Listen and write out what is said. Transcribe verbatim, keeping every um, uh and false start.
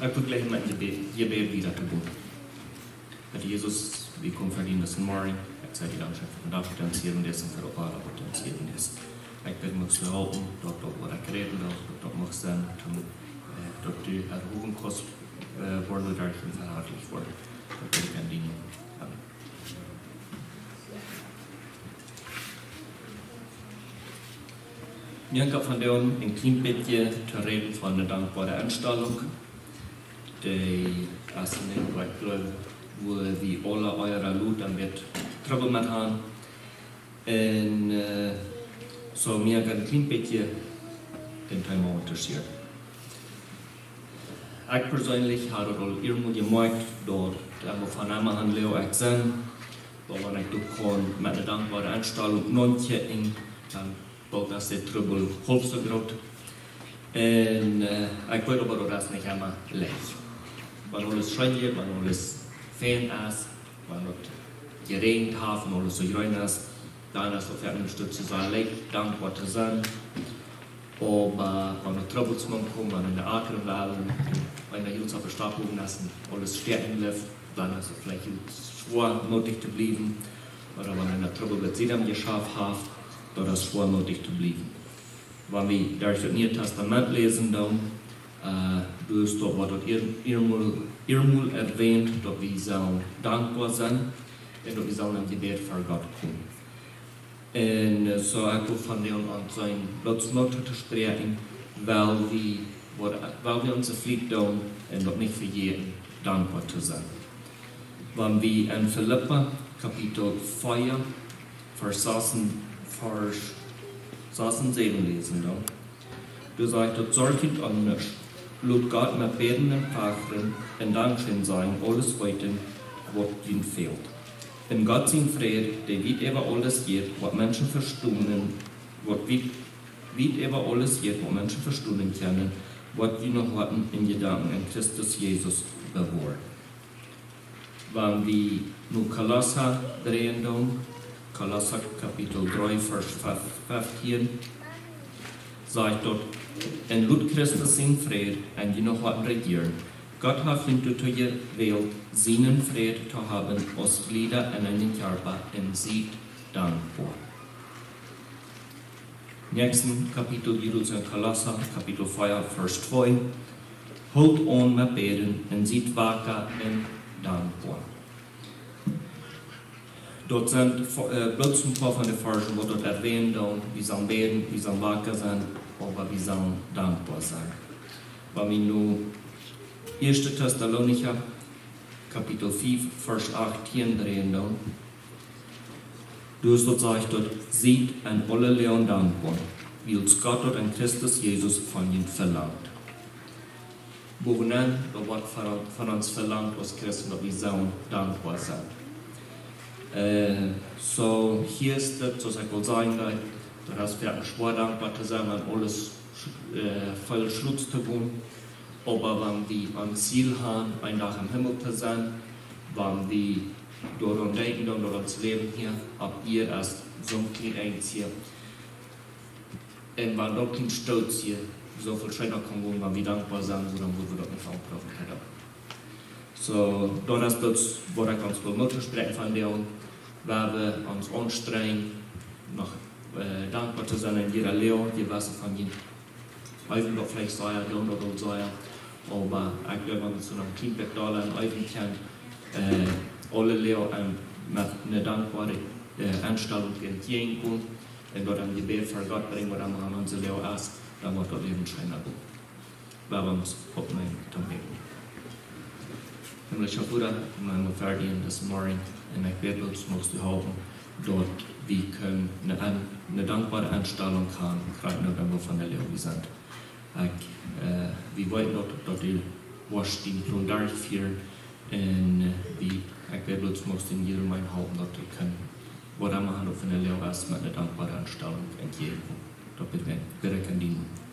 Ekj well jlikj met een Jebäd, Jebäd wieda gonen. Herr Jesus, wie komen ver die disen Morjen. Ekj saj die Dankscheen fa dän Dach, waut du ons jejäft hast, un fa daut Wort, waut du ons jejäft hast. Ekj bäd, muchst du halpen, daut daut, waut ekj räden well, daut daut mucht sennen, daut, äh, daut du erhowen kaust, äh, woaren, daut du verharlicht woascht. Daut bäd ekj en dienen Nomen. Amen. Wie haben vondoag een kjlien bät to räden von de dankboare Enstalunk. Dee es een Dinkj, waut ekj gleew, wua wie aule ea lot een bät Trubbel met haben. Un, äh, soo wie een kjlien bät daut Thema to scheren. Ekj perseenlich haud daut aul irjentwua jemoakjt, daut, äh, von Emma aun leew ekj sennen, daut wan ekj doa kaun met eene dankboare Enstalunk nopp kjikjen, dan woat daut de Trubbel haulf soo groot. Un, äh, ekj weet oba, daut es nich emma leicht. Wan aules scheen jeit, wan aules fein es, wan daut jeräajent haft un aules soo jreen es, dan es daut fa een Stootje sea leicht, dankboa to sennen. Oba wan de Trubbels mau komen, wan de Akren wellen, wan de Jungs opp de Staut bowen es un aules stoakj blift, dan es et veleicht schwoamootich to bliewen. Ooda wan de Trubbel bie sikj aunjeschauft haft, dan es et schwoamootich to bliewen. Wan wie derch daut Niee Tastament läsen, dan, äh, doa es daut, woat daut ea-, eemol, eemol erwähnt, daut wie sellen dankboa sennen un daut wie sellen em Jebäd ver Gott komen. Un, äh, soo ekj well vondoag aun sennen, daut Moot to spräakjen, wiels wie, woaren, wiels wie onse Flicht doonen un daut nich vejäten, dankboa to sennen. Wan wie en Filippa Kapitel vea, Varsch sastieen, Varsch sastieen, säwen läsen, dan, doa sajcht daut: Sorjt junt om nuscht, lot Gott met Bäden un Flachren un Dankscheen sajen aules weeten, waut junt fält. Un Gott sien Fräd, dee wiet äwa aules jeit, waut Menschen vestonen, waut wiet, wiet äwa aules jeit, waut Menschen vestonen kjennen, woat june Hoaten un Jedanken en Christus Jesus bewoaren. Wan wie no Kolossa dreien doonen, Kolossa Kapitel dree, Varsch fef-, feftieen, sajcht daut: Un lot Christus sien Fräd en june Hoaten rejieren. Gott haft junt doatoo jewält, sienen Fräd to haben aus Jlieda en eenen Kjarpa, un siet dankboa. Näakjsten Kapitel, jie doa en Kolossa, Kapitel vea, Varsch twee. Hoolt aun met bäden un siet waka un dankboa. Daut sent, äh, bloos een poa von de Varschen, waut daut erwähnen doonen. Wie sellen bäden, wie sellen waka sennen, oba wie sellen dankboa sennen. Wan wie nu Ieeschte Tessalonicha, Kapitel fiew, Varsch achttieen dreien doonen, doa sajcht daut: Siet en aule Loag dankboa, wiels Gott daut en Christus Jesus von junt velangt. Bowenaun, daut woat von, von ons velangt aus Christen, daut wie sellen dankboa sennen. Äh, soo, hia es daut, soo aus ekj aul säd, daut, daut es fa ons schwoa dankboa to sennen, wan aules, äh, väl schlajcht to gonen. Oba wan wie een Ziel haben, een Dach em Himmel to sennen, wan wie doaraun denkjen, daut ons Läwen hia opp Ieed es soo een kjlien Enjstje, un wan daut kjeen Stootje soo väl scheena kaun gonen, wan wie dankboa sent, soo dan woa wie daut nich aunproowen kjennen. Soo, daut es daut, waut ekj ons well Moot toospräakjen vondoag, wan wie ons aunstrenjen, noch, äh, dankboa to sennen en jieda Loag, jie weeten von junt, eefach daut veleicht sajen, doonen daut aul sajen, oba ekj gleew, wan wie soo een kjlien bät dolla en eefach kjennen, äh, aule Loag en, met eene dankboare, äh, Enstalunk entjäajen gonen, un daut em Jebäd ver Gott brinjen, waut emma aun onse Loag es, dan woat daut Läwen scheena woaren. Lot ons oppstonen toom Bäden. Himmlischa Voda, ekj kom ver die disen Morjen, un ekj bäd, daut du muchst halpen, daut wie kjennen eene, eene dankboare Enstalunk haben, krakjt no däm, waut von de Loag wie sent. Ekj, äh, wie weeten daut, daut du woascht dän Plon derchfieren, un, äh, wie, ekj bäd, daut du muchst en jieda eenen halpen, daut wie kjennen, waut emma aun de Loag es, met eene dankboare Enstalunk entjäajen gonen. Daut bäd ekj, bäd ekj en dienen Nomen.